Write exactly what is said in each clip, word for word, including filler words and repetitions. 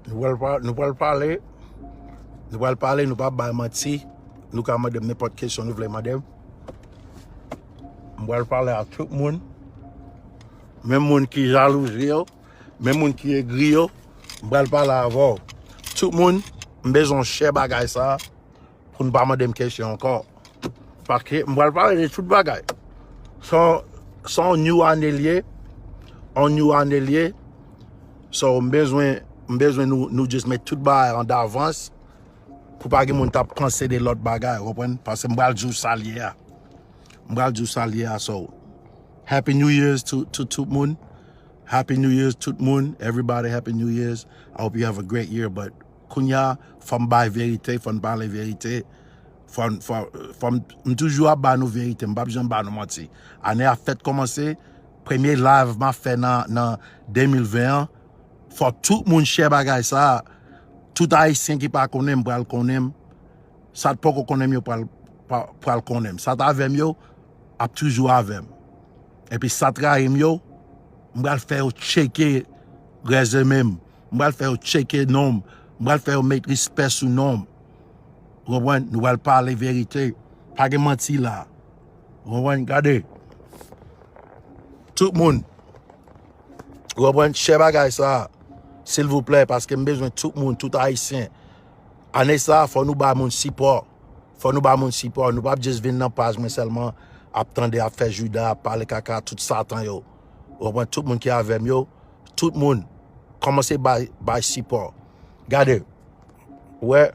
Nou pral pa- nou pral pale. Nou pral pale, nou pa bay manti. Nou ka mande m nenpòt kesyon nou vle mande m. M pral pale a tout moun. Menm moun ki jalouzi yo, menm moun ki egri yo, m pral pale avè w. Tout moun, m bezwen share bagay sa pou n pa mande m kesyon ankò. Paske m pral pale de tout bagay. Se yon- se yon new ane l ye. Yon new ane l ye. So, m bezwen, m bezwen nou, nou just met tout bagay an davans pou pa gen moun t ap panse de lòt bagay, ou konprann? Paske m pral di w sa l ye a. M pral di w sa l ye a. So, Happy New Year's to, to tout moun. Happy New Year's tout moun. Everybody, Happy New Year's. I hope you have a great year. But kounye a, fò m bay verite, fò n pale verite. Fò, fò, fò m, m toujou ap ba nou verite, m p ap janm ba nou manti. Ane a fèt kòmanse, premye live m ap fè nan, nan de mil ven an, fò tout moun share bagay sa. Tout Ayisyen ki pa konnen m pral konnen m. Sa t poko konnen m yo pral, pa- pral konnen m. Sa t avè m yo ap toujou avè m. Epi sa t rayi m yo, m pral fè yo tcheke rezime m. M pral fè yo tcheke non m. M pral fè yo met respè sou non m. Ou konprann? Nou pral pale verite. Pa gen manti la. Ou konprann? Gade. Tout moun. Ou konprann? Share bagay sa. Silvouplè, paske m bezwen tout moun, tout Ayisyen. Ane sa, fò nou ba moun sipò. Fò nou ba moun sipò. Nou p ap just vin nan paj mwen sèlman ap tande, ap fè jouda, ap pale kaka, tout satan yo. Ou konprann? Tout moun ki avè m yo, tout moun, kòmanse bay, bay sipò. Gade, ou wè,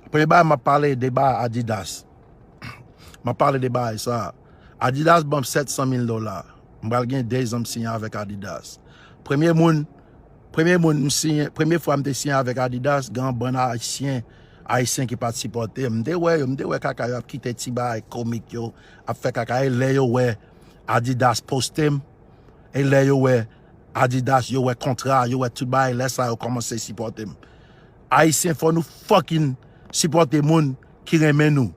premye bagay m ap pale de bagay Adidas. M ap pale de bagay sa. Adidas ban m sèt san mil dola. M pral gen de zan m siyen avèk Adidas. Premye moun, premye moun m siyen, premye fwa m te siyen avèk Adidas, gen yon bann Ayisyen, Ayisyen ki pa t sipòte m. M te wè yo, m te wè kaka yo ap kite ti bagay komik yo, ap fè kaka. E lè yo wè Adidas poste m, e lè yo wè Adidas, yo wè kontra, yo wè tout bagay, lè sa yo kòmanse sipòte m. Ayisyen, fò nou fucking sipòte moun ki renmen nou.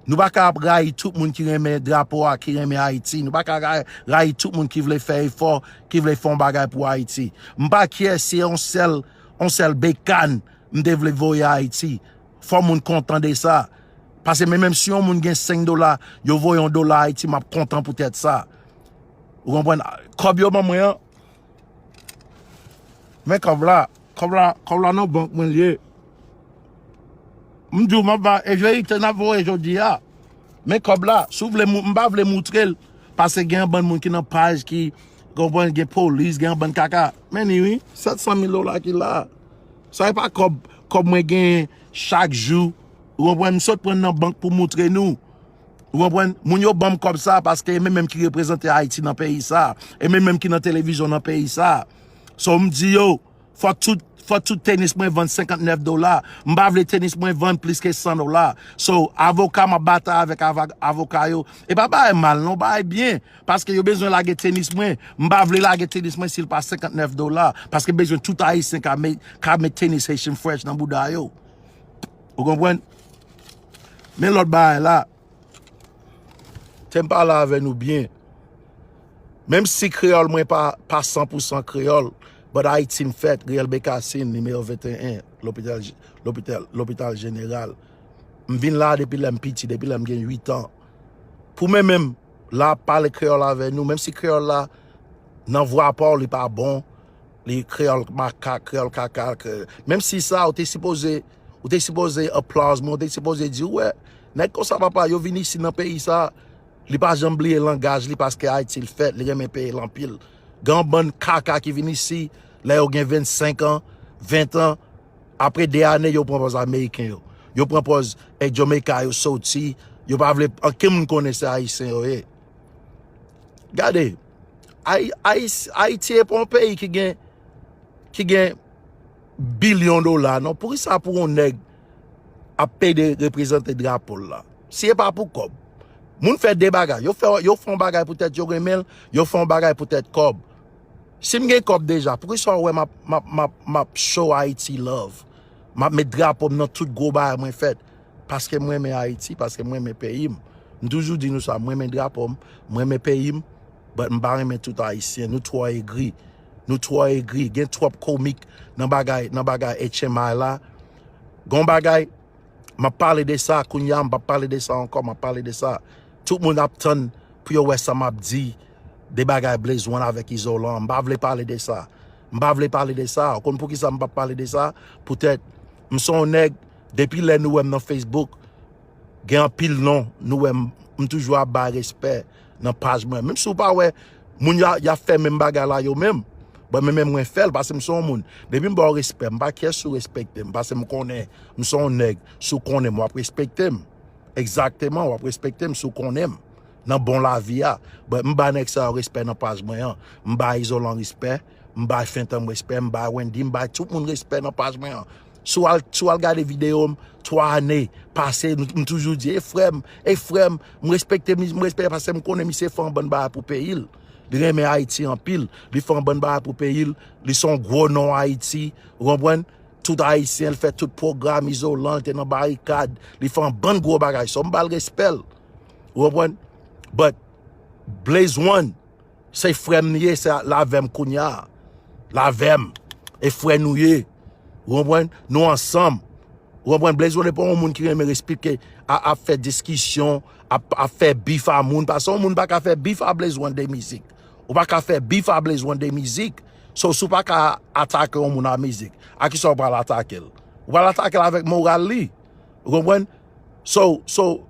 Nou pa ka ap rayi tout moun ki renmen drapo a, ki renmen Ayiti. Nou pa ka ra- rayi tout moun ki vle fè efò, ki vle fè yon bagay pou Ayiti. M pa care si se yon sèl, yon sèl bekàn m te vle voye Ayiti. Fò moun kontan de sa. Paske men menm si yon moun gen senk dola, yo voye yon dola Ayiti, m ap kontan poutèt sa. Ou konprann? Kòb yo ban mwen an, men kòb la, kòb la, kòb la nan bank mwen l ye. M di w, m ap ba, e verite n ap voye jodi a. Men kòb la, si w vle, mou- m pa vle moutre l, paske gen yon bann moun ki nan paj ki, konprann, gen polis, gen yon bann kaka. Men ni wi, sèt san mil dola ki la. Sa e pa kòb, kòb mwen genyen chak jou. Ou konprann, m sot pran nan bank pou moutre nou. Ou konprann? Moun yo ban m kòb sa paske e men menm ki reprezante Ayiti nan peyi sa. E men menm ki nan televizyon nan peyi sa. So, m di yo, fò tout, fò tout tenis mwen vann senkant nèf dola. M pa vle tenis mwen vann plis ke san dola. So, avoka, m ap batay avèk ava- avoka yo. E pa bagay mal, non, bagay byen. Paske yo bezwen lage tenis mwen. M pa vle lage tenis mwen si l pa senkant nèf dola. Paske bezwen tout Ayisyen ka met, ka met tenis Haitian Fresh nan bouda yo. Ou konprann? Men lòt bagay la. Te m pale avè nou byen. Menm si kreyòl mwen pa, pa san pou san kreyòl, but Ayiti m fèt, riyèl Bekasin, nimewo venteyen, lopital, lopital, lopital jeneral. M vin la depi lè m piti, depi lè m gen uit an. Pou mwen menm, la ap pale kreyòl avè nou, menm si kreyòl la, nan vwa pa w, li pa bon, li kreyòl makak, kreyòl kaka, kre- menm si sa, ou te sipoze, ou te sipoze applause mwen, ou te sipoze di, ou wè, nèg konsa papa, yo vin isi nan peyi sa, li pa janm bliye langaj li paske Ayiti l fèt, li renmen peyi l anpil. Gen yon bann kaka ki vin isi, lè yo gen vennsenk an, ven an, apre de ane, yo pran pòz Ameriken yo. Yo pran pòz e Jamaica yo soti, yo pa vle ankenn moun konnen se Ayisyen yo ye. Gade, Ay- Ayis- Ayiti e pa yon peyi ki gen, ki gen bilyon dola, non. Poukisa pou yon nèg ap pede reprezante drapo l la? Si e pa pou kòb. Moun fè de bagay. Yo fè, yo fè yon bagay poutèt yo renmen l, yo fè yon bagay poutèt kòb. Si m gen kòb deja, poukisa w wè m ap, m ap, m ap, m ap show Ayiti love? M ap met drapo m nan tout gwo bagay mwen fèt. Paske m renmen Ayiti, paske m renmen peyi m. M toujou di nou sa, m renmen drapo m, m renmen peyi m, but m pa renmen tout Ayisyen. Nou twò egri. Nou twò egri. Gen twòp komik nan bagay, nan bagay H M I la. Gon bagay, m ap pale de sa, kounye a, m p ap pale de sa ankò, m ap pale de sa. Tout moun ap tann pou yo wè sa m ap di de bagay Blaze One avèk Izolan. M pa vle pale de sa. M pa vle pale de sa. Ou konn poukisa m p ap pale de sa? Poutèt, m se yon nèg, depi lè nou wè m nan Facebook, gen anpil non, nou wè m, m toujou ap bay respè nan paj mwen. Menm si w pa wè, moun y a, y ap fè menm bagay la yo menm. Bon, men menm mwen fè l, paske m se yon moun. Depi m ba w respè, m pa kyè si w respekte m, paske m konnen, m se yon nèg, si w konnen m, w ap respekte m. Egzakteman, w ap respekte m si w konnen m. Nan bon lavi a. But m ba nèg sa yo respè nan paj mwen an. M ba Izolan respè. M ba Fentanm respè. M ba Wendy. M ba tout moun respè nan paj mwen an. Si w al, si w al gade videyo m, twa ane pase, m, m toujou di, e frè m, e frè m, m respekte, m respekte paske m konnen misye fè yon bann bagay pou peyi l. Li renmen Ayiti anpil. Li fè yon bann bagay pou peyi l. Li se yon gwo non Ayiti. Ou konprann? Tout Ayisyen, l fè tout pwogram, Izolan, l te nan barikad. Li fè yon bann gwo bagay. So, m ba l respè l. Ou konprann? But, Blaze One, se frè m li ye, se l avè m kounye a. L avè m. E frè nou ye. Ou konprann? Nou ansanm. Ou konprann? Blaze One se pa yon moun ki renmen esplike, a, ap fè diskisyon, ap, ap fè bif a moun. Paske yon moun pa ka fè bif a Blaze One de mizik. Ou pa ka fè bif a Blaze One de mizik. So, si w pa ka atake yon moun a mizik, a kisa w pral atake l? Ou pral atake l avèk moral li. Ou konprann? So, so,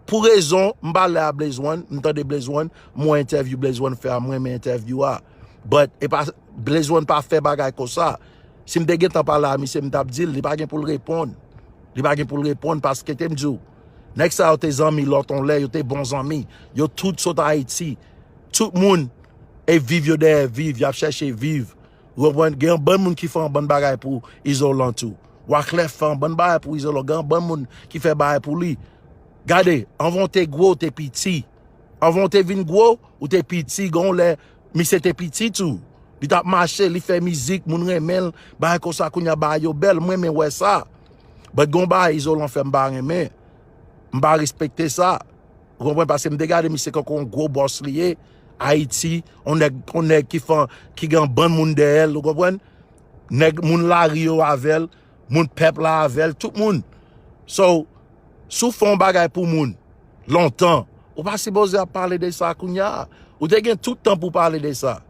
pou rezon, m pale a Blaze One, m tande Blaze One, m wè entèvyou Blaze One fè a, m renmen entèvyou a. But, e pa, Blaze One pa fè bagay konsa. Si m te gentan pale a misye, m t ap di l, li pa gen pou l reponn. Li pa gen pou l reponn paske te m di w, nèg sa yo te zanmi lòt on lè, yo te bon zanmi. Yo tout sot Ayiti. Tout moun e viv yo dèyè viv, y ap chèche viv. Ou konprann? Gen yon bann moun ki fè yon bann bagay pou Izolan tou. Wyclef fè yon bann bagay pou Izolan. Gen yon bann moun ki fè bagay pou li. Gade, anvan w te gwo, w te piti. Anvan w te vin gwo, ou te piti. Gen yon lè, misye te piti tou. Li t ap mache, li fè mizik, moun renmen l, bagay konsa, kounye a bagay yo bèl. Mwen, mwen wè sa. But gen yon bagay Izolan fè m pa renmen. M pa respekte sa. Ou konprann? Paske m te gade misye kankou yon gwo bòs li ye. Ayiti, yon nèg, yon nèg ki fè, ki gen yon bann moun dèyè l, ou konprann? Nèg, moun lari yo avè l, moun pèp la avè l, tout moun. So, si w fè yon bagay pou moun, lontan, ou pa sipoze ap pale de sa kounye a. Ou te gen tout tan pou pale de sa.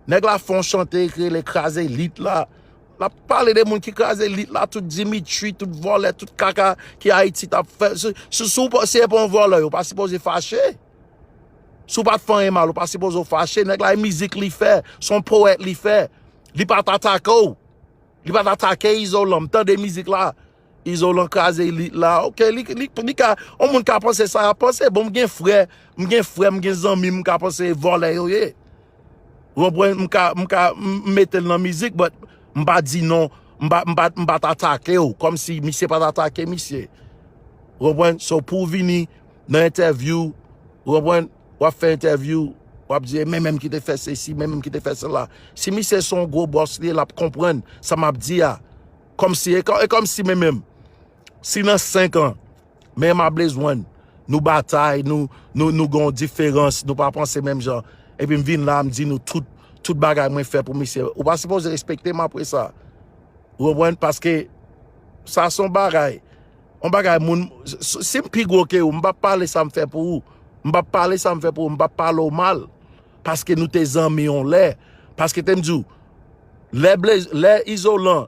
Nèg la fè yon chante ki rele Kraze Lit la. L ap pale de moun ki kraze lit la, tout Dimitri, tout vòlè, tout kaka ki Ayiti t ap fè. Si, si, si w pa, si e pa yon vòlè, yo pa sipoze fache. Si w pa t fè anyen mal, ou pa sipoze w fache. Nèg la, e mizik li fè, se yon powèt li fè. Li pa t atake w. Li pa t atake Izolan. M tande mizik la. Izolan kraze lit la. Ok, li, li, li ka, yon moun ka panse sa y ap panse. Bon, m gen frè, m gen frè, m gen zanmi, m ka panse vòlè yo ye. Ou konprann? M ka, m ka, m m mete l nan mizik, but m pa di non, m pa, m pa, m pa t atake w, kòmsi misye pa t atake misye. Ou konprann? So, pou w vini nan entèvyou, ou konprann? W ap fè entèvyou, w ap di, e men menm ki te fè sesi, men menm ki te fè sela. Si misye se yon gwo bòs li ye, l ap konprann sa m ap di a. Kòmsi, e kò-, e kòmsi men menm, si nan senk an, men m a Blaze One, nou batay, nou, nou, nou gen yon diferans, nou pa panse menm jan, epi m vin la, m di nou tout, tout bagay mwen fè pou misye. Ou pa sipoze respekte m apre sa. Ou konprann? Paske sa se yon bagay. Yon bagay moun, si, si m pi gwo ke ou, m p ap pale sa m fè pou ou. M p ap pale sa m fè pou ou, m p ap pale w mal. Paske nou te zanmi yon lè. Paske te m di w, lè Blaze, lè Izolan,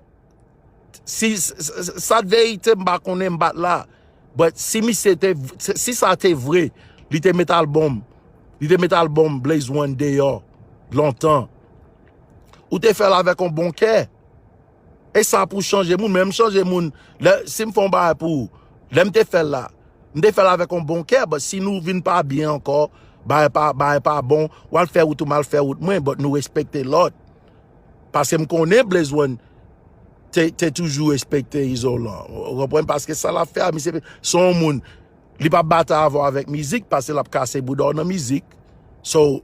si s-, s-, s-, sa t verite, m pa konnen, m pa t la. But si misye te, si sa te vre, li te met albòm, li te met albòm Blaze One deyò lontan. Ou te fè l avèk yon bon kè. E sa pou chanje moun, men m chanje moun. Lè, si m fè yon bagay pou ou, lè m te fè l la, m te fè l avèk yon bon kè, but si nou vin pa byen ankò, bagay pa, bagay pa bon, w al fè wout ou, m al fè wout mwen, but nou respekte lòt. Paske m konnen Blaze One te, te toujou respekte Izolan. Ou konprann? Paske sa l ap fè a, misye se yon moun, li p ap batay avè w avèk mizik, paske l ap kase bouda w nan mizik. So,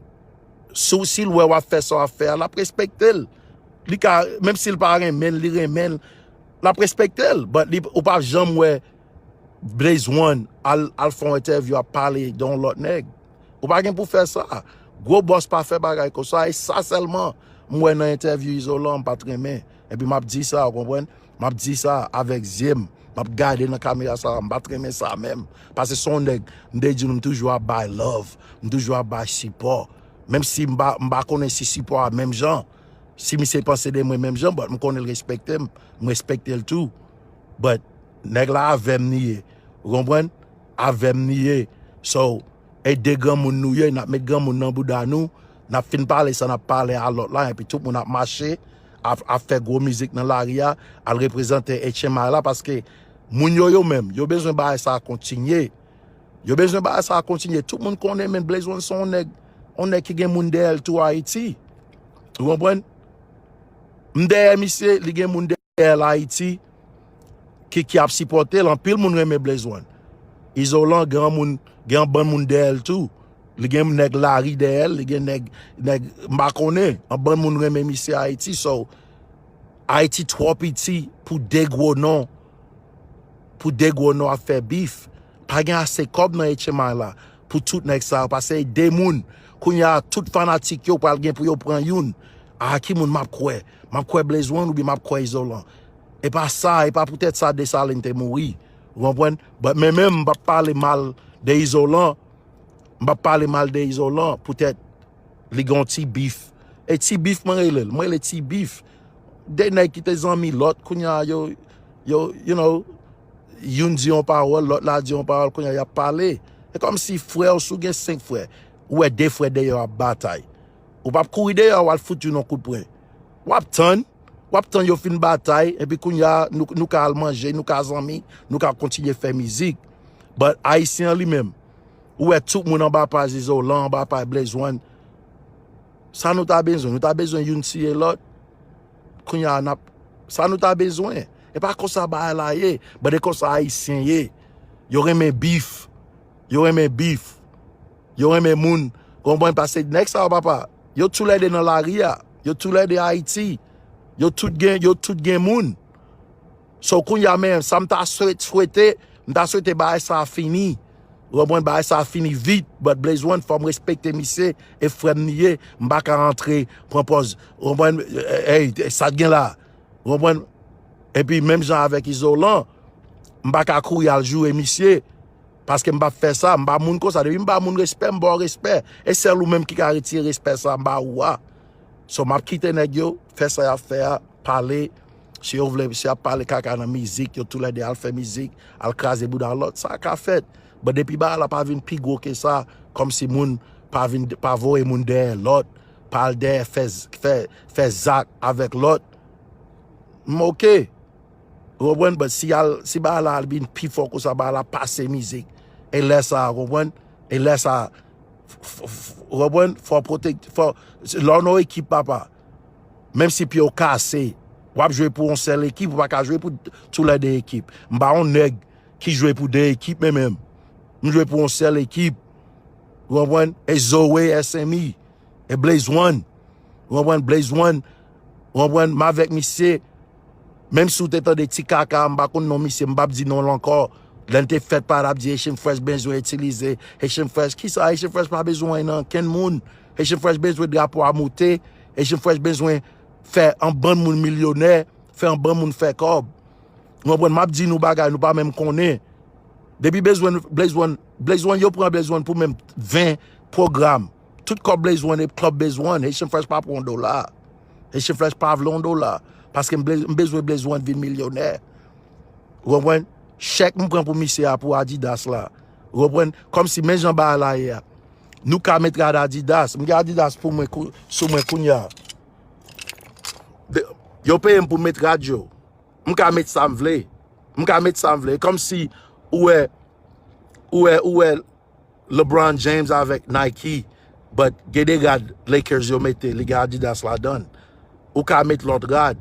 si, si l wè w ap fè sa w ap fè a, l ap respekte l. Li ka, menm si l pa renmen l, li renmen l, l ap respekte l. But li, ou p ap janm wè Blaze One al, al fè yon entèvyou ap pale de yon lòt nèg. Ou pa gen pou fè sa. Gwo bòs pa fè bagay konsa, e sa sèlman M wè nan entèvyou Izolan, m pa t renmen. Epi m ap di sa, ou konprann? M ap di sa avèk zye m. M ap gade nan kamera sa, m pa t renmen sa menm. Paske se yon nèg, m te di nou, m toujou ap bay love, m toujou ap bay sipò. Menm si m pa, m pa konnen si sipò a menm jan. Si misye panse de mwen menm jan, but m konnen l respekte m, m respekte l tou. But nèg la avè m li ye. Ou konprann? Avè m li ye. So, e de granmoun nou ye, n ap met granmoun nan bouda nou, n ap fin pale sa n ap pale a lòt la, epi tout moun ap mache, ap, ap fè gwo mizik nan lari a, al reprezante H M I la, paske moun yo, yo menm, yo bezwen bagay sa a kontinye. Yo bezwen bagay sa a kontinye. Tout moun konnen, men Blaze One se yon nèg, yon nèg ki gen moun dèyè l tou Ayiti. Ou konprann? M dèyè misye, li gen moun dèyè l Ayiti ki, ki ap sipòte l. Anpil moun renmen Blaze One. Izolan gen yon moun, gen yon bann moun dèyè l tou. Li gen nèg lari dèyè l, li gen nèg, nèg m pa konnen, yon bann moun renmen misye Ayiti. So, Ayiti twò piti pou de gwo non, pou de gwo non ap fè bif. Pa gen ase kòb nan H M I la pou tout nèg sa yo, paske e de moun. Kounye a, tout fanatik yo pral gen pou yo pran youn. A ki moun m ap kwè? M ap kwè Blaze One oubyen m ap kwè Izolan? E pa sa, e pa poutèt sa Desalin te mouri. Ou konprann? But men menm, m p ap pale mal de Izolan. M p ap pale mal de Izolan, poutèt li gen yon ti bif. E ti bif, mwen rele l. Mwen rele ti bif. De nèg ki te zanmi lòt, kounye a yo, yo, you know, youn di yon pawòl, lòt la di yon pawòl, kounye a y ap pale. E kòmsi frè w, si w gen senk frè, ou wè de frè deyò ap batay. Ou p ap kouri deyò, w al fout youn yon kout pwen. W ap tann, w ap tann yo fin batay, epi kounye a, nou, nou ka al manje, nou ka zanmi, nou ka kontinye fè mizik. But Ayisyen an li menm, ou wè tout moun anba paj Izolan, anba paj Blaze One. Sa nou ta bezwen? Nou ta bezwen youn tiye lòt. Kounye a n ap, sa nou ta bezwen? E pa konsa bagay la ye. But e konsa Ayisyen ye. Yo renmen bif. Yo renmen bif. Yo renmen moun. Konprann? Paske nèg sa yo, papa, yo toulède nan lari a. Yo toulède Ayiti. Yo tout gen, yo tout gen moun. So kounye a, men sa m ta swete, swete, m ta swete bagay sa a fini. Ou konprann? Bagay sa a fini vit, but Blaze One, fò m respekte misye, e frè m li ye, m pa ka antre pran pòz. Ou konprann? Ey, sa t gen la. Ou konprann? Epi menm jan avèk Izolan, m pa ka kouri al joure misye, paske m p ap fè sa, m pa moun konsa. Depi m ba moun respè, m ba w respè. E sèl ou menm ki ka retire respè sa m ba ou a. So, m ap kite nèg yo fè sa y ap fè a, pale. Si yo vle, si y ap pale kaka nan mizik, yo toulède al fè mizik, al kraze bouda lòt, sa ka fèt. But depi bagay la pa vin pi gwo ke sa, kòmsi moun pa vin, pa voye moun dèyè lòt, pa al dèyè fè, fè, fè zak avèk lòt, m oke. Ou konprann? But si al, si bagay la al vin pi fò konsa, bagay la pase mizik. E lè sa a, ou konprann? E lè sa a, f-, f-, f-, ou konprann? Fò pwotek-, fò, lè w nan ekip, papa, menm si pye w kase, w ap jwe pou yon sèl ekip, ou pa ka jwe pou toulède ekip. M pa yon nèg ki jwe pou de ekip, men menm. M jwe pou yon sèl ekip. Ou konprann? E Zoe, S M I, e Blaze One. Ou konprann? Blaze One. Ou konprann? M avèk misye. Menm si w te tande ti kaka, m pa konn non misye, m p ap di non l ankò. Lè l te fèt, pa t ap di Haitian Fresh bezwen itilize. Haitian Fresh, kisa Haitian Fresh pa bezwen nan kenn moun? Haitian Fresh bezwen drapo a moute. Haitian Fresh bezwen fè yon bann moun milyonè, fè yon bann moun fè kòb. Ou konprann? M ap di nou bagay, nou pa menm konnen. Depi Blaze One, Blaze One, Blaze One, yo pran Blaze One pou menm ven pwogram. Tout kòb Blaze One e klòb Blaze One, Haitian Fresh pa pran yon dola. Haitian Fresh pa vle yon dola. Paske m ble-, m bezwen Blaze One vin milyonè. Ou konprann? Chèk m pran pou misye a pou Adidas la. Ou konprann? Kòmsi men jan bagay la ye a. Nou ka met rad Adidas. M gen Adidas pou mwen kou-, sou mwen kounye a. De-, yo peye m pou met rad yo. M ka met sa m vle. M ka met sa m vle. Kòmsi ou wè, ou wè, ou wè LeBron James avèk Nike, but gen de rad Lakers yo mete, li gen Adidas ladan l. Ou ka met lòt rad.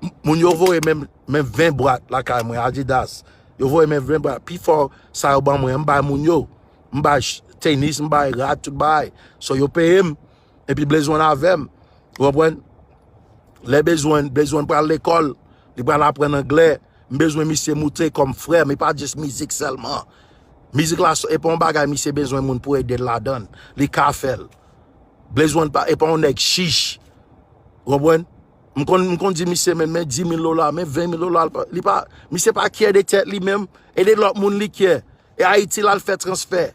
M-, moun yo voye menm, menm ven bwat lakay mwen, Adidas. Yo voye menm ven bwat. Pifò sa yo ban mwen, m bay moun yo. M bay ch-, tenis, m bay rad, tout bagay. So, yo peye m. Epi Blaze One avè m. Ou konprann? Lè Blaze One, Blaze One pral lekòl, li pral aprann anglè. M bezwen misye moute kòm frè m, e pa jis mizik sèlman. Mizik la, e pa yon bagay misye bezwen moun pou ede l ladan l. Li ka fè l. Blaze One pa, e pa yon nèg chich. Ou konprann? M konn, m konn di misye, men, men dis mil dola, men ven mil dola, li pa, li pa, misye pa kyè de tèt li menm, e de lòt moun li kyè. E Ayiti l al fè transfè.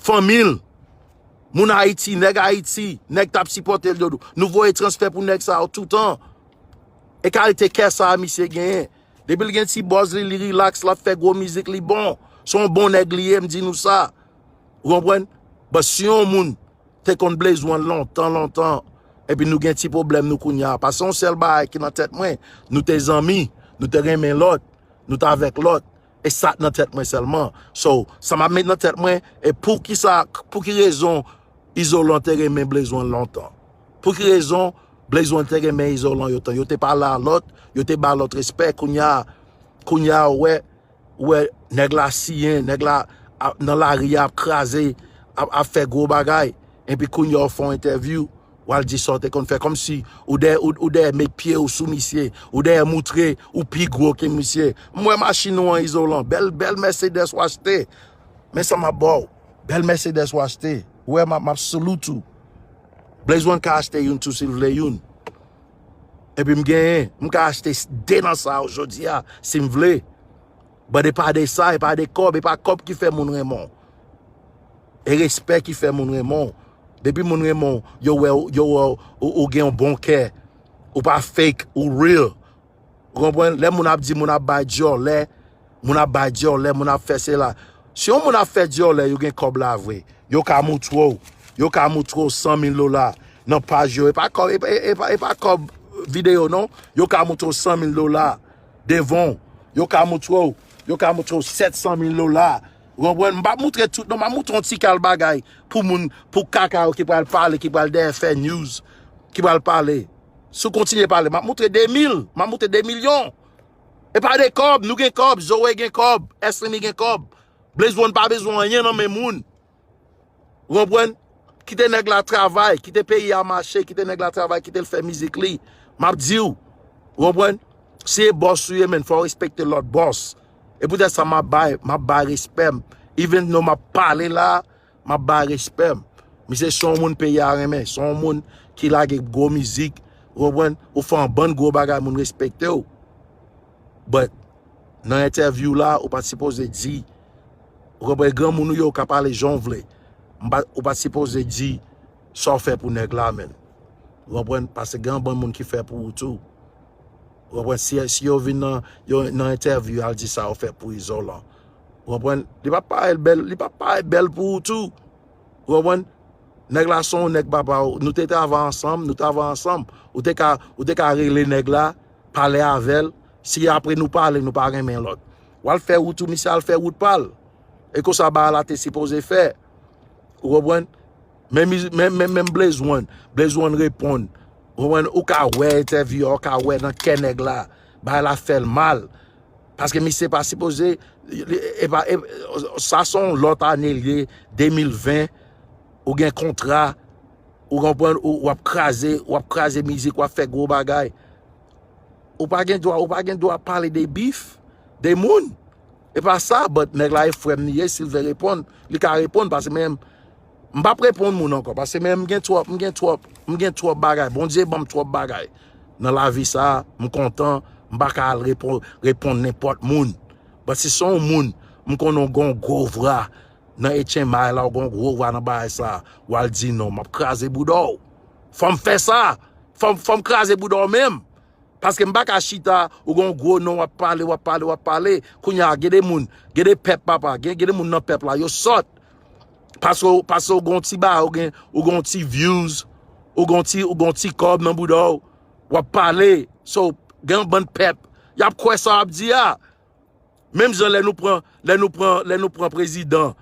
Fanmi l, moun Ayiti, nèg Ayiti, nèg t ap sipòte l, yo, nou voye transfè pou nèg sa yo toutan. E kalite kè sa a misye genyen. Depi l gen ti buzz li, li relax, l ap fè gwo mizik, li bon. Se yon bon nèg li ye, m di nou sa. Ou konprann? But si yon moun te konn Blaze One lontan, lontan, epi nou gen ti pwoblèm nou kounye a. Paske yon sèl bagay ki nan tèt mwen, nou te zanmi, nou te renmen lòt, nou te avèk lòt. E sa k nan tèt mwen sèlman. So, sa m ap met nan tèt mwen, e pou ki sa, pou ki rezon Izolan te renmen Blaze One lontan? Pou ki rezon Blaze One te renmen Izolan yo tan? Yo te pale a lòt, yo te ba lòt respè. Kounye a, kounye a, ou wè, ou wè, nèg la siyen, nèg la ap, nan lari a ap kraze, ap, ap fè gwo bagay. Epi kounye a, ou fè yon entèvyou, w al di sa w te konn fè. Kòmsi ou dèyè, ou, ou dèyè met pye w sou misye, ou dèyè moutre ou pi gwo ke misye. M wè machin ou an Izolan, bèl, bèl Mercedes w achte. Men sa m ap ba w. Bèl Mercedes w achte. Ou wè, m ap, m ap salute ou. Blaze One ka achte youn tou si l vle youn. Epi m genyen, m ka achte de nan sa yo jodi a, si m vle. But e pa de sa, e pa de kòb, e pa kòb ki fè moun renmen w. E respè ki fè moun renmen w. Depi moun renmen w, yo wè, yo wè ou, ou gen yon bon kè. Ou pa fake, ou real. Ou konprann? Lè moun ap di moun ap bay dyòlè, moun ap bay dyòlè, moun ap fè sela. Si yon moun ap fè dyòlè, yo gen kòb la vre. Yo ka moutre w, yo ka moutre w san mil dola nan paj yo. E pa kòb, e pa, e pa, e pa kòb videyo non. Yo ka moutre w san mil dola devan w. Yo ka moutre w, yo ka moutre w sèt san mil dola. Ou konprann? M p ap moutre tout non, m ap moutre yon ti kal bagay pou moun, pou kaka yo ki pral pale, ki pral dèyè fè news, ki pral pale. Si w kontinye pale, m ap moutre de mil, m ap moutre de milyon. E pa de kòb, nou gen kòb, Zoe gen kòb, Eslimi gen kòb. Blaze One pa bezwen anyen nan men moun. Ou konprann? Kite nèg la travay, kite peyi a mache, kite nèg la travay, kite l fè mizik li. M ap di w, ou konprann? Si e bòs ou ye, men fò w respekte lòt bòs. E poutèt sa, m ap bay, m ap bay respè m. Even though m ap pale la, m ap bay respè m. Misye se yon moun peyi a renmen, se yon moun ki lage gwo mizik, ou konprann? Ou fè yon bann gwo bagay, moun respekte w. But, nan entèvyou la, ou pa t sipoze di, ou konprann, granmoun ou ye, ou ka pale jan w vle. M pa, ou pa t sipoze di sa w fè pou nèg la, menn. Ou konprann? Paske gen yon bann moun ki fè pou ou tou. Ou konprann? Si, si yo vin nan, yo, nan entèvyou, y al di sa yo fè pou Izolan. Ou konprann? Li p ap parèt bèl, li p ap parèt bèl pou ou tou. Ou konprann? Nèg la se yon nèg papa, nou te travay ansanm, nou travay ansanm. Ou te ka, ou te ka rele nèg la, pale avè l. Si apre nou pale, nou pa renmen lòt. W al fè wout ou, misye al fè wout pa l. E konsa bagay la te sipoze fè. Ou konprann? Men, men, men, men Blaze One, Blaze One reponn. Ou konprann? Ou ka wè entèvyou a, ou ka wè nan kè nèg la. Bagay la fè l mal. Paske misye pa sipoze, e pa, e, sa se yon lòt ane l ye, de mil ven, ou gen kontra, ou konprann, ou, w ap kraze, w ap kraze mizik, w ap fè gwo bagay. Ou pa gen dwa, ou pa gen dwa pale de bif, de moun. E pa sa, but nèg la e frè m li ye, si l vle reponn, li ka reponn, paske men m p ap reponn moun ankò, paske men m gen twòp, m gen twòp, m gen twòp bagay. Bondye ban m twòp bagay. Nan lavi sa a, m kontan, m pa ka al reponn, reponn nenpòt moun. But si se yon moun, m konnen w gen yon gwo vwa nan H M I la, w gen yon gwo vwa nan bagay sa a, w al di non, m ap kraze bouda w. Fò m fè sa. Fò m, fò m kraze bouda w menm. Paske m pa ka chita, ou gen yon gwo non, w ap pale, w ap pale, w ap pale. Kounye a, gen de moun, gen de pèp, papa, gen, gen de moun nan pèp la, yo sòt. Paske, paske ou gen yon ti ba, ou gen, ou gen yon ti views, ou gen yon ti, ou gen yon ti kòb nan bouda w, w ap pale. So, gen yon bann pèp, y ap kwè sa w ap di a. Menm jan lè nou pran, lè nou pran, lè nou pran prezidan,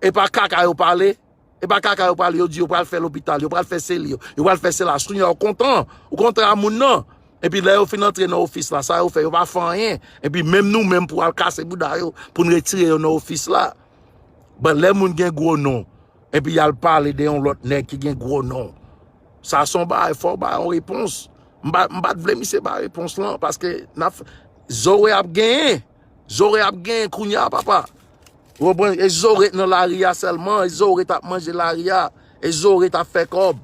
e pa kaka yo pale, e pa kaka yo pale, yo di yo pral fè lopital, yo pral fè seli, yo pral fè sela, kounye a ou kontan, ou kontan a moun nan. Epi lè yo fin antre nan ofis la, sa yo fè, yo pa fè anyen. Epi menm nou menm pou al kase bouda yo, pou n retire yo nan ofis la. But lè moun gen gwo non, epi y al pale de yon lòt nèg ki gen gwo non. Sa se yon bagay, fò w bay yon repons. M pa, m pa t vle misye bay repons lan, paske n ap f-, Zoe ap genyen. Zoe ap genyen kounye a, papa. Ou konprann? E Zoe nan lari a sèlman, e Zoe t ap manje lari a. E Zore t ap fè kòb.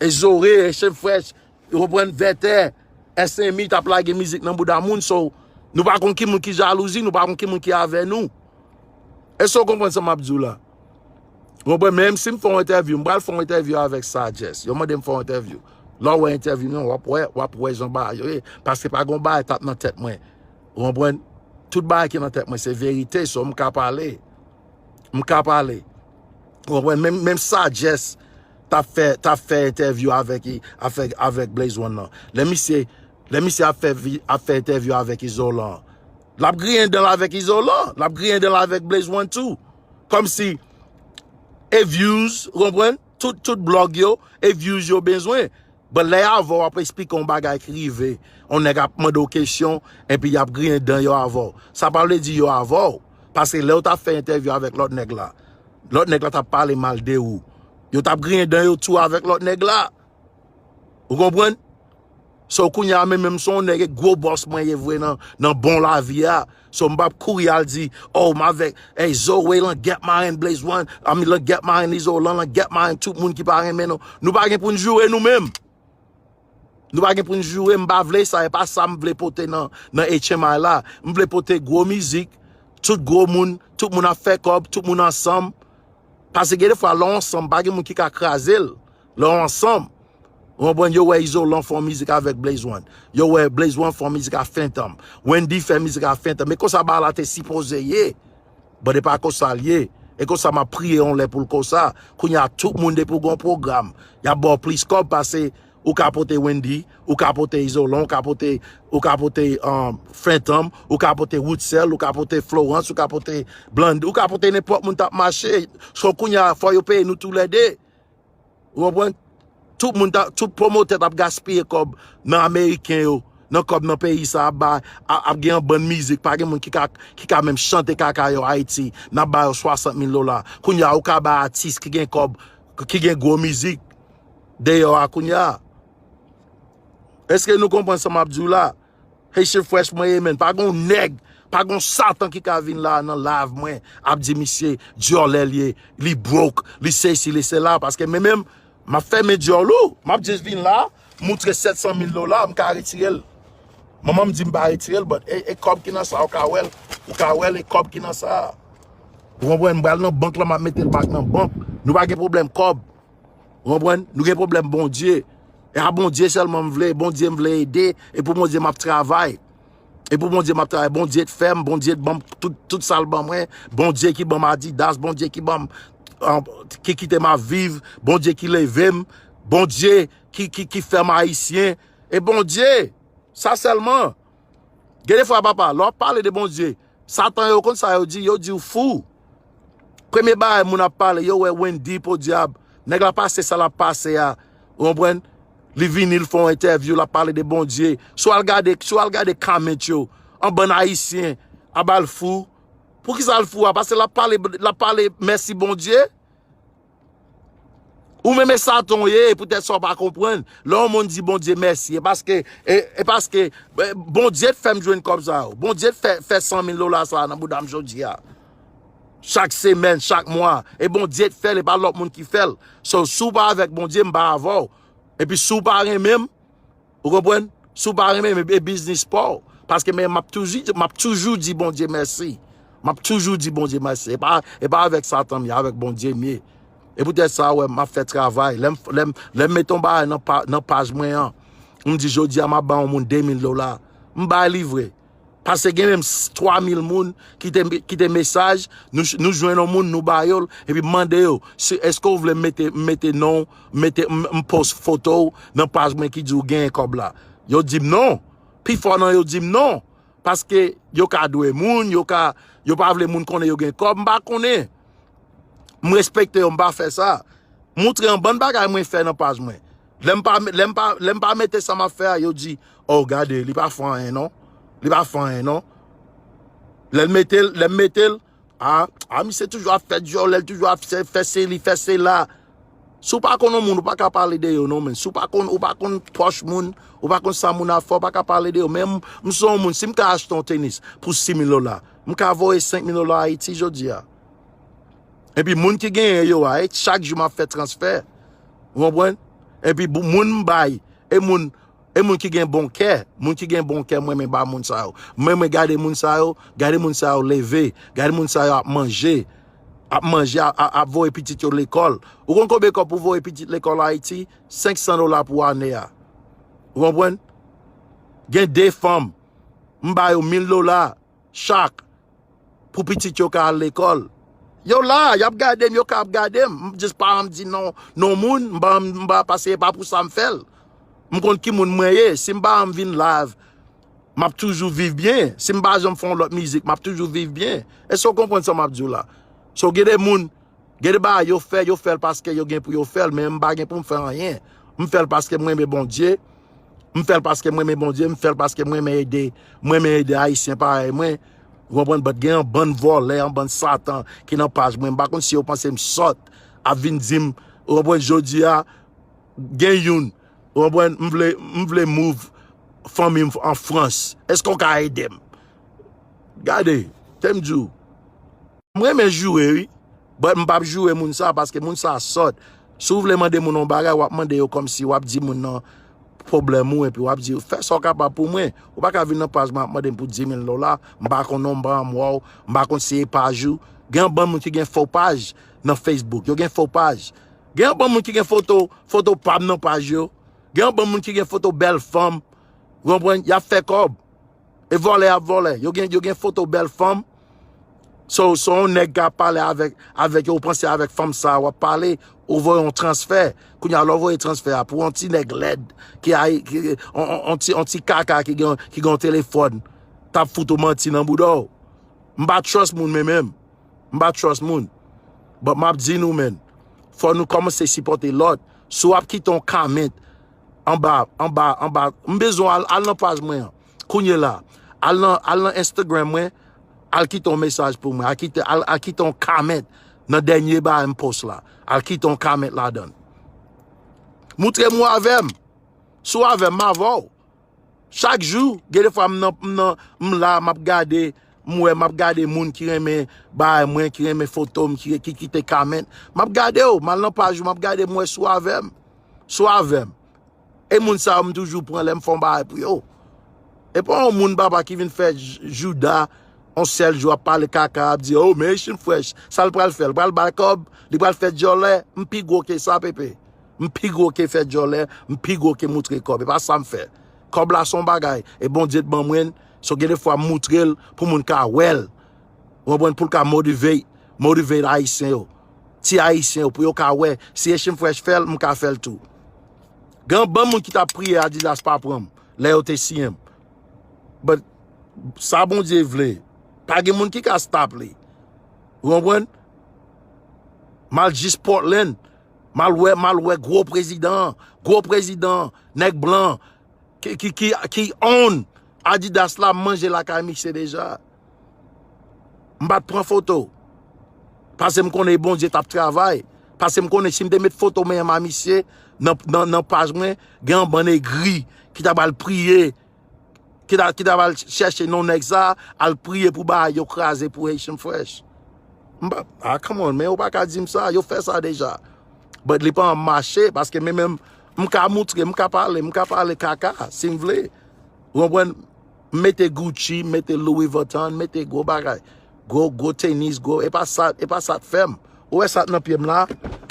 E Zore, e Chen Frèch, ou konprann, Vètè, S M I t ap lage mizik nan bouda moun. So, nou pa konn ki moun ki jalouzi, nou pa konn ki moun ki avè nou. Èske w konprann sa m ap di w la? Ou konprann? Menm si m fè yon entèvyou, m pral fè yon entèvyou avèk Sagesse. Yo mande m fè yon entèvyou. Lè w wè entèvyou m nan, w ap wè, w ap wè jan bagay yo ye. Paske pa gon bagay t ap nan tèt mwen. Ou konprann? Tout bagay ki nan tèt mwen, se verite. So, m ka pale. M ka pale. Ou konprann? Menm, menm Sagesse t ap fè, t ap fè entèvyou avèk, avèk, avèk Blaze One nan. Lè misye, lè misye ap fè, vi- ap fè entèvyou avèk Izolan, l ap griyen dan l avèk Izolan, l ap griyen dan l avèk Blaze One tou. Kòmsi, e views, ou konprann? Tout, tout blòg yo, e views yo bezwen. But lè y avè w, ap eksplike yon bagay ki rive, yon nèg ap mande w kesyon, epi y ap griyen dan yo avè w. Sa pa vle di yo avè w. Paske lè w t ap fè entèvyou avèk lòt nèg la, lòt nèg la t ap pale mal de ou. Yo t ap griyen dan yo tou avèk lòt nèg la. Ou konprann? So, kounye a, menm, menm se yon nèg, e gwo bòs mwen ye vre nan, nan bon lavi a. So, m p ap kouri al di, oh, m avèk, hey, Zoe, lan gèt marenn Blaze One, ami, lan gèt marenn Izolan, lan gèt marenn tout moun ki pa renmen nou. Nou pa gen pou n joure nou menm. Nou pa gen pou n joure, m pa vle sa, e pa sa m vle pote nan, nan H M I la. M vle pote gwo mizik, tout gwo moun, tout moun ap fè kòb, tout moun ansanm. Paske gen defwa, lè w ansanm, pa gen moun ki ka kraze l. Lè w ansanm, ou konprann, yo wè Izolan fè yon mizik avèk Blaze One. Yo wè Blaze One fè yon mizik ak Phantom. Wendy fè mizik ak Phantom. E konsa bagay la te sipoze ye. But e pa konsa l ye. E konsa m ap priye yon lè pou l konsa. Kounye a, tout moun depi w gen yon pwogram, y ap ba w plis kòb pase ou ka pote Wendy, ou ka pote Izolan, ou ka pote, ou ka pote um, Phantom, ou ka pote Woodsell, ou ka pote Florence, ou ka pote Blondedy, ou ka pote nenpòt moun t ap mache. So kounye a, fò yo peye nou toulède. Ou konprann? Tout moun, ta, tout pwomotè t ap gaspiye kòb nan ameriken yo, nan kòb nan peyi sa ap bay, ap, ap gen yon bann mizik, pa gen moun ki ka, ki ka menm chante kaka yo Ayiti, n ap ba yo swasant mil dola. Kounye a, ou ka bay atis ki gen kòb, ki gen gwo mizik deyò a kounye a. Èske nou konprann sa m ap di w la? Haitian Fresh mwen ye, menn. Pa gon nèg, pa gon satan ki ka vin la nan live mwen ap di misye dyòlè l ye, li broke, li sesi, li sela. Paske men menm, m ap fèmen dyòl ou. M ap jis vin la, moutre sèt san mil dola, m ka retire l. Manman m di m pa retire l, but e, e kòb ki nan sa, ou ka wè l. Ou ka wè l, e kòb ki nan sa. Ou konprann? M pral nan bank la, m ap mete l back nan bank. Nou pa gen pwoblèm kòb. Ou konprann? Nou gen pwoblèm Bondye. E a Bondye sèlman m vle. Bondye m vle ede. E pou Bondye m ap travay. E pou Bondye m ap travay. Bondye t fè m. Bondye t ban m tout, tout sa l ban mwen. Bondye ki ban m Adidas. Bondye ki ban m, an, ki kite m ap viv. Bondye ki leve m. Bondye ki, ki, ki fè m ayisyen. E Bondye, sa sèlman. Gen defwa, papa, lè w ap pale de Bondye, Satan yo konn sa yo di, yo di w fou. Premye bagay moun ap pale, yo wè Wendy podyab. Nèg la pase sa l ap pase a. Ou konprann? Li vini, l fè yon entèvyou, l ap pale de Bondye. Si w al gade, si w al gade comment yo, an bann ayisyen ap ba l fou. Poukisa l fou a? Paske l ap pale, l ap pale mèsi Bondye. Ou menm e satan w ye, e poutèt sa w pa konprann. Lè yon moun di Bondye mèsi, e paske, e, e paske, e, Bondye t fè m jwenn kòb sa yo. Bondye t fè, fè san mil dola sa a nan bouda m jodi a. Chak semèn, chak mwa. E Bondye t fè l, e pa lòt moun ki fè l. So, si w pa avèk Bondye, m pa avè w. Epi si w pa renmen m, ou konprann? Si w pa renmen, men e biznis pa w. Paske men m ap toujou, m ap toujou di Bondye mèsi. M ap toujou di Bondye mèsi. E pa, e pa avèk Satan m ye, avèk Bondye m ye. E poutèt sa, w wè, m ap fè travay. Lè m, lè m, lè m met yon bagay nan pa, nan paj mwen an, m di, jodi a, m ap ba yon moun de mil dola. M bay li vre. Paske gen menm s-, twa mil moun ki te, ki te mesaj, nou, nou jwenn yon moun, nou ba yo l, epi m mande yo, si, èske w vle m mete, m mete non w, m mete, m, m post foto w nan paj mwen ki di w genyen kòb la? Yo di m non. Pifò nan yo di m non. Paske yo ka dwe moun, yo ka, yo pa vle moun konnen yo gen kòb, m pa konnen. M respekte yo, m pa fè sa. Moutre yon bann bagay mwen fè nan paj mwen. Lè m pa, lè m pa, lè m pa mete sa m ap fè a, yo di, oh, gade, li pa fè anyen non. Li pa fè anyen non. Lè l mete l, lè m mete l, a, a, misye toujou ap fè dyòl, lè l toujou ap fè, fè seli, fè sela. Si w pa konn yon moun, ou pa ka pale de yo non, men. Si w pa konn, ou pa konn pòch moun, ou pa konn sa moun ap fè, ou pa ka pale de yo. Men m, m se yon moun, si m ka achte yon tenis pou sis mil dola, m ka voye senk mil dola Ayiti jodi a. Epi moun ki genyen yo a, e chak jou m ap fè transfè. Ou konprann? Epi bou- moun m bay, e moun, e moun ki gen bon kè, moun ki gen bon kè, mwen men ba moun sa yo. Mwen men gade moun sa yo, gade moun sa yo leve, gade moun sa yo ap manje, ap manje, ap, ap, ap voye pitit yo lekòl. Ou konn konbyen kòb pou voye pitit lekòl Ayiti? Senk san dola pou ane a. Ou konprann? Gen de fanm, m ba yo mil dola chak pou pitit yo ka al lekòl. Yo la, y ap gade m, yo ka ap gade m. M jis pa anm di non, non moun, m pa, m pa, paske e pa pou sa m fè l. M konn ki moun mwen ye. Si m pa anm vin live, m ap toujou viv byen. Si m pa janm fè yon lòt mizik, m ap toujou viv byen. Èske w konprann sa m ap di w la? So, gen de moun, gen de bagay yo fè, yo fè l paske yo gen pou yo fè l, men m pa gen pou m fè anyen. M fè l paske m renmen Bondye. M fè l paske m renmen Bondye, m fè l paske m renmen ede, m renmen ede Ayisyen parèy mwen. Ou konprann? But gen yon bann vòlè, yon bann satan ki nan paj mwen. M pa konn si yo panse m sòt ap vin di m, ou konprann, jodi a, gen youn, ou konprann, m vle, m vle move fanmi m an Frans. Èske w ka ede m? Gade, te m di w. M renmen joure, wi. But m p ap joure moun sa, paske moun sa sòt. Si w vle mande moun yon bagay, w ap mande yo kòmsi w ap di moun nan pwoblèm ou, epi w ap di, "Fè sa w kapab pou mwen." Ou pa ka vin nan paj mwen ap mande m pou dis mil dola. M pa konn non, m pa janm wè w, m pa konn si e paj ou. Gen yon bann moun ki gen fo paj nan Facebook. Yo gen fo paj. Gen yon bann moun ki gen foto, foto pa m nan paj yo. Gen yon bann moun ki gen foto bèl fanm. Ou konprann? Y ap fè kòb. E vòlè ap vòlè. Yo gen, yo gen foto bèl fanm. So, so yon nèg ka pale avèk, avèk yo, ou panse avèk fanm sa a w ap pale, ou voye yon transfè. Kounye a, lè w voye transfè a, pou yon ti nèg lèd, ki ay, ki, on, on, on ti, on ti kaka ki gen, ki gen yon telefòn, t ap fout ou manti nan bouda w. M pa trust moun, men menm. M pa trust moun. But m ap di nou, men, fò nou kòmanse sipòte lòt. Si w ap kite yon comment anba, anba, anba, m bezwen al, al nan paj mwen an. Kounye la, al nan, al nan Instagram mwen, al kite yon mesaj pou mwen. Al kite, al, al kite yon comment nan dènye bagay m post la. Al kite yon comment ladan l. Moutre m ou avè m. Si w avè m, m avè w. Chak jou, gen de fwa m nan, m nan, m la, m ap gade, m wè, m ap gade moun ki renmen bagay mwen, ki renmen foto m, ki, ki kite comment. M ap gade w, m al nan paj ou, m ap gade, m wè si w avè m. Si w avè m. E moun sa yo, m toujou pran lè m fè yon bagay pou yo. E pa yon moun, papa, ki vin fè j-, jouda, yon sèl jou ap pale kaka, ap di, "Oh, men Haitian Fresh, sa l pral fè? L pral bay kòb? Li pral fè djòlè?" M pi gwo ke sa, Pepe. M pi gwo ke fè djòlè, m pi gwo ke moutre kòb. E pa sa m fè. Kòb la se yon bagay, e Bondye t ban mwen l, so gen de fwa m moutre l pou moun ka wè l. Ou konprann? Pou l ka motivate, motivate Ayisyen yo. Ti Ayisyen yo, pou yo ka wè, si Haitian Fresh fè l, m ka fè l tou. Gen yon bann moun ki t ap priye Adidas pa pran m, lè yo te siyen m. But, sa Bondye vle, pa gen moun ki ka stop li. Ou konprann? M al jis Portland, m al wè, m al wè gwo prezidan, gwo prezidan, nèg blan, ki, ki, ki, ki own Adidas la, m manje lakay misye deja. M pa t pran foto. Paske m konnen Bondye t ap travay. Paske m konnen si m te met foto menm a misye nan, nan, nan paj mwen, gen yon bann egri ki ta pral priye, ki ta, ki ta pral chèche non nèg sa, al priye pou bagay yo kraze pou Haitian Fresh. M pa, ah, come on, men ou pa ka di m sa, yo fè sa deja. But li pa mache, paske men menm, m ka moutre, m ka pale, m ka pale kaka, si m vle. Ou konprann? M mete Gucci, m mete Louis Vuitton, m mete gwo bagay. Gwo, gwo tenis, gwo, e pa sa, e pa sa t fè m. Ou wè sa k nan pye m la?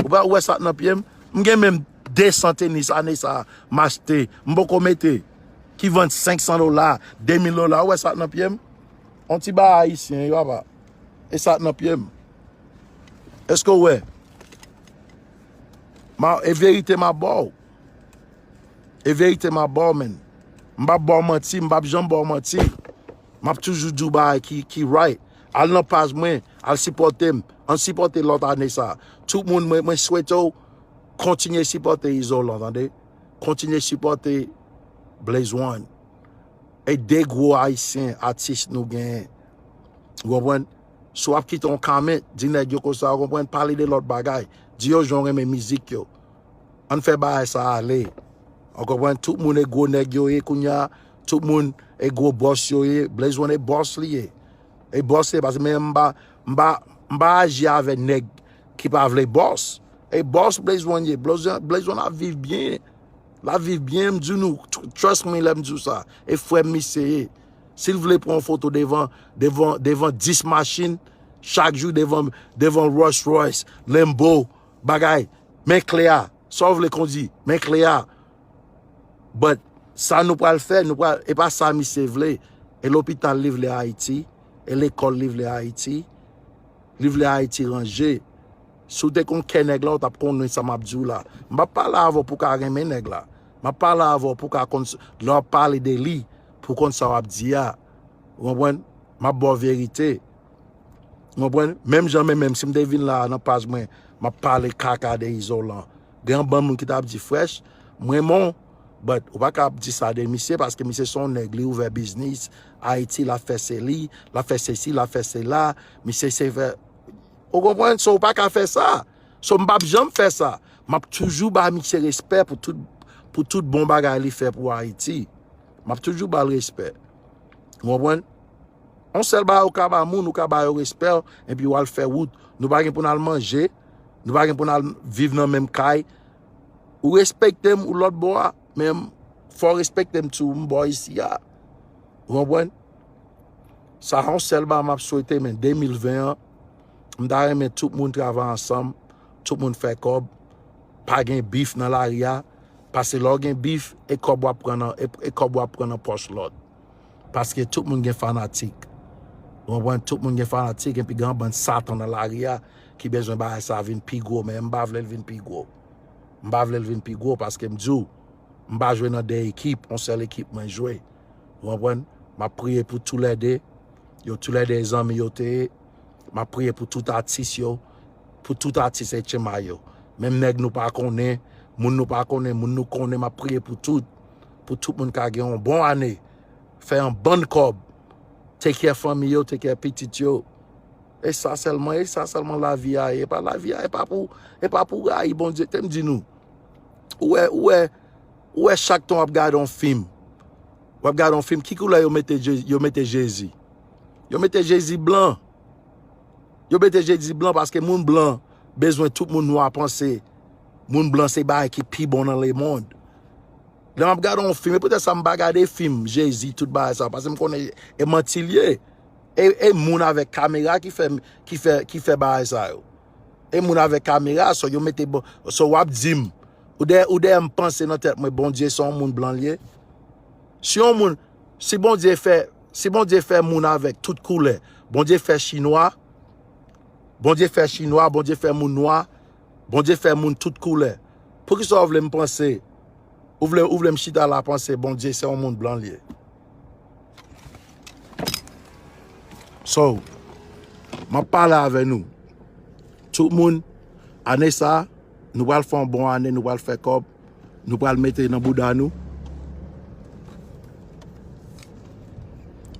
Ou pa, ou wè sa k nan pye m? M gen menm de san tenis ane sa a, m achte, m poko mete, ki vann senk san dola, de mil dola, ou wè sa k nan pye m? On ti bagay ayisyen, wi, papa. E sa k nan pye m. Èske w wè? Ma, e verite m ap ba w. E verite m ap ba w, men. M p ap ba w manti, m p ap janm ba w manti. M ap toujou di w bagay ki, ki right. Al nan paj mwen, al sipòte m. Ann sipòte lòt ane sa. Tout moun, mwen, mwen swete w kontinye sipòte Izolan, tande. Kontinye sipòte Blaze One. E de gwo ayisyen atis nou genyen. Ou konprann? Si w ap kite yon comment, di nèg yo konsa, ou konprann, pale de lòt bagay. Di yo jan w renmen mizik yo. Ann fè bagay sa ale. Ou konprann? Tout moun e gwo nèg yo ye kounye a. Tout moun e gwo bòs yo ye. Blaze One e bòs li ye. E bòs li ye, paske men m pa, m pa, m pa aji avè nèg ki pa vle bòs. E bòs Blaze One ye. Blaze One, Blaze One ap viv byen. L ap viv byen, m di nou, tr- trust me lè m di w sa. E frè m misye ye. Si l vle pran yon foto devan, devan, devan dis machin, chak jou devan, devan Rolls Royce, Lambo, bagay, men klè a. Sa w vle kondi, men klè a. But sa nou pral fè, nou pral, e pa sa misye vle. E lopital li vle Ayiti, e lekòl li vle Ayiti, li vle Ayiti ranje. Si w te konn kè nèg la, w t ap konnen sa m ap di w la. M p ap pale avè w pou w ka renmen nèg la. M ap pale avè w pou w ka konn s- lè w ap pale de li, pou w konn sa w ap di a. Ou konprann? M ap ba w verite. Ou konprann? Menm jan, menm, menm si m te vin la a nan paj mwen, m ap pale kaka de Izolan. Gen yon bann moun ki t ap di frèch, mwen bon, but ou pa ka ap di sa de misye paske misye se yon nèg, li ouvè biznis, Ayiti, l ap fè se li, l ap fè sesi, l ap fè sela, misye se fè. Ou konprann? So, ou pa ka fè sa. So, m p ap janm fè sa. M ap toujou ba misye respè pou tout, pou tout bon bagay li fè pou Ayiti. M ap toujou ba l respè. Ou konprann? Yon sèl bagay ou ka ba moun, ou ka ba yo respè w, epi w al fè wout. Nou pa gen pou n al manje, nou pa gen pou n al viv nan menm kay. Ou respekte m, ou lòt bò a, men m- fò w respekte m tou, m bò isi a. Ou konprann? Sa yon sèl bagay m ap swete, men de mil ven an, m ta renmen tout moun travay ansanm, tout moun fè kòb, pa gen bif nan lari a, paske lè w gen bif, e kòb w ap pran nan, e, e kòb w ap pran nan pòch lòt. Paske tout moun gen fanatik. Ou konprann? Tout moun gen fanatik, epi gen yon bann satan nan lari a ki bezwen bagay sa vin pi gwo, men m pa vle l vin pi gwo. M pa vle l vin pi gwo, paske m di w, m pa jwe nan de ekip, yon sèl ekip mwen jwe. Ou konprann? M ap priye pou toulède. Yo toulède zanmi yo te ye. M ap priye pou tout atis yo, pou tout atis H M I yo. Menm nèg nou pa konnen, moun nou pa konnen, moun nou konnen, m ap priye pou tout. Pou tout moun ka gen yon bon ane, fè yon bann kòb, take care fanmi yo, take care pitit yo. E sa sèlman, e sa sèlman lavi a ye. E pa lavi a, e pa pou, e pa pou rayi Bondye. Te m di nou, ou wè, ou wè, ou wè chak tan w ap gade yon fim, w ap gade yon fim, ki koulè yo mete Je- yo mete Jezi? Yo mete Jezi blan. Yo mete Jezi blan paske moun blan bezwen tout moun nwa panse moun blan se bagay ki pi bon nan lemonn. Lè m ap gade yon fim, e poutèt sa m pa gade fim Jezi, tout bagay sa, paske m konnen e manti l ye. E, e moun avèk kamera ki fè, ki fè, ki fè bagay sa yo. E moun avèk kamera, so yo mete bon, so w ap di m, ou dèyè, ou dèyè m panse nan tèt mwen, Bondye se yon moun blan l ye. Si yon moun, si Bondye fè, si Bondye fè moun avèk tout koulè, Bondye fè chinwa, Bondye fè chinwa, Bondye fè moun nwa, Bondye fè moun tout koulè. Poukisa w vle m panse, ou vle, ou vle m chita la panse Bondye se yon moun blan l ye? So, m ap pale avè nou. Tout moun, ane sa, nou pral fè yon bon ane, nou pral fè kòb, nou pral mete nan bouda nou.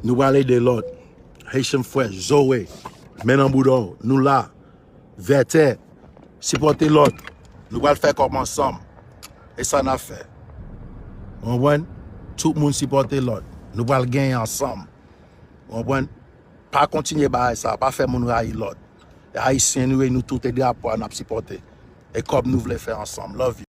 Nou pral ede lòt. Haitian Fresh, Zoe, men nan bouda w, nou la. Vètè, sipòte lòt. Nou pral fè kòb ansanm. E sa n ap fè. Ou konprann? Tout moun sipòte lòt. Nou pral genyen ansanm. Ou konprann? Pa kontinye bagay sa, pa fè moun rayi lòt. E Ayisyen nou ye, nou tout e drapo a n ap sipòte. E kòb nou vle fè ansanm. Love you.